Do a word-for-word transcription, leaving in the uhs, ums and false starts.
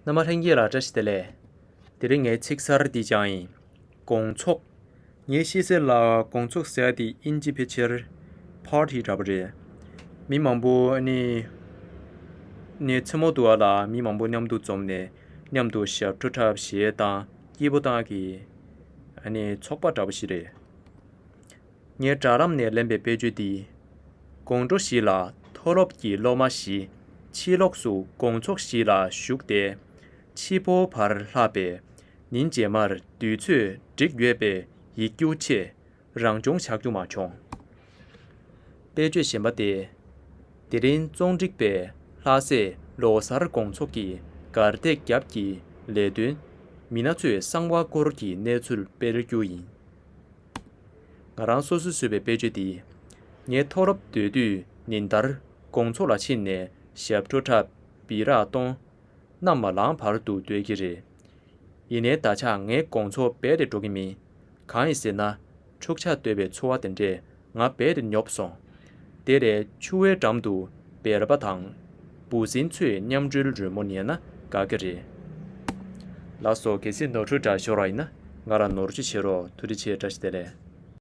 རྣམ་པ་ལྷན་རྒྱས་ལ་བཀྲ་ཤིས་བདེ་ལེགས། དེ་རིང་ངའི་ཚིག་གསར་འདི་སྦྱངས་ཡིན། དགོང་ཚོགས། ངས་ཤེས་གསལ་ལ་དགོང་ཚོགས་ཟེར་ཡ་དེ་དབྱིན་ཇི་ཕལ་ཆེར་party འདྲ་པོ་རེད། མི་མང་པོ་ཨ་ནི་ནི་མཚན་མོ་འདུག་ཨ་ལ་མི་མང་པོ་མཉམ་དུ་འཛོམས་ནས་མཉམ་དུ་ཞབས་བྲོ་འཁྲབ་གཞས་བཏང་སྐྱིད་པོ་བཏང་གི་ཨ་ནི་ཚོགས་པ་འདྲ་པོ་ཞིག་རེད། ངས་དྲ་ལམ་ནས་ལེན་པའི་དཔེར་བརྗོད་འདི། དགོང་དྲོ་ཞིག་ལ་མཐོ་སློབ་ཀྱི་སློབ་མ་བཞི་ཕྱི་ལོགས་སུ་དགོང་ཚོགས་ཤིག་ལ་ཞུགས་ཏེ། ཕྱི་པོ་བར་ལྷག་པའི་ཉིན་རྗེས་མར་དུས་ཚོད་འགྲིག་ཡོད་པའི་ཡིད་སྐྱོ་ཆེད་རང་སྦྱོང་བྱ་རྒྱུ་མ་བྱུང་། དཔེར་བརྗོད་གཞན་པ་སྟེ། དེ་རིང་ཙོང་ཀྲིག་པའི་ལྷ་སའི་ལོ་གསར་དགོང་ཚོགས་ཀྱི་གར་སྟེགས་རྒྱབ་ཀྱི་ལས་དོན་མི་སྣ་ཚོས་གསང་བ་སྐོར་གྱི་གནས་ཚུལ་སྤེལ་རྒྱུ་ཡིན། ང་རང་སོ་སོས་བཟོས་པའི་དཔེར་བརྗོད་འདི། ངས་མཐོ་སློབ་སྡོད་དུས་ཉིན་ལྟར་དགོང་ཚོགས་ལ་ཕྱིན་ནས་ཞབས་བྲོ་འཁྲབ་སྦི་རག་གཏོང་། གནམ་མ་ལངས་བར་དུ་སྡོད་ཀྱི་རེད། ཡིན་ནའི་ད་ཆ་ངས་དགོང་ཚོགས་རྦད་དེ་འགྲོ་གི་མིན། གང་ཡིན་ཟེར་ན། འཁྲུག་ཆ་དོད་པའི་ཚོར་བ་དེ་འདྲས་ང་རྦད་དེ་ཉོབ་སོང་། དེ་ལས་ཆུ་བོའི་འགྲམ་དུ་སྦལ་པ་དང་འབུ་སྲིན་ཚོས་མཉམ་འགྲུལ་རོལ་མོ་ཉན་ན་དགའ་གི་རེད། ལགས་སོ། གལ་སྲིད་ནོར་འཁྲུལ་འདྲ་ཤོར་བ་ཡིན་ན་ང་ལ་ནོར་འཁྲུལ་བྱེད་རོགས། ཐུགས་རྗེ་ཆེ། བཀྲ་ཤིས་བདེ་ལེགས།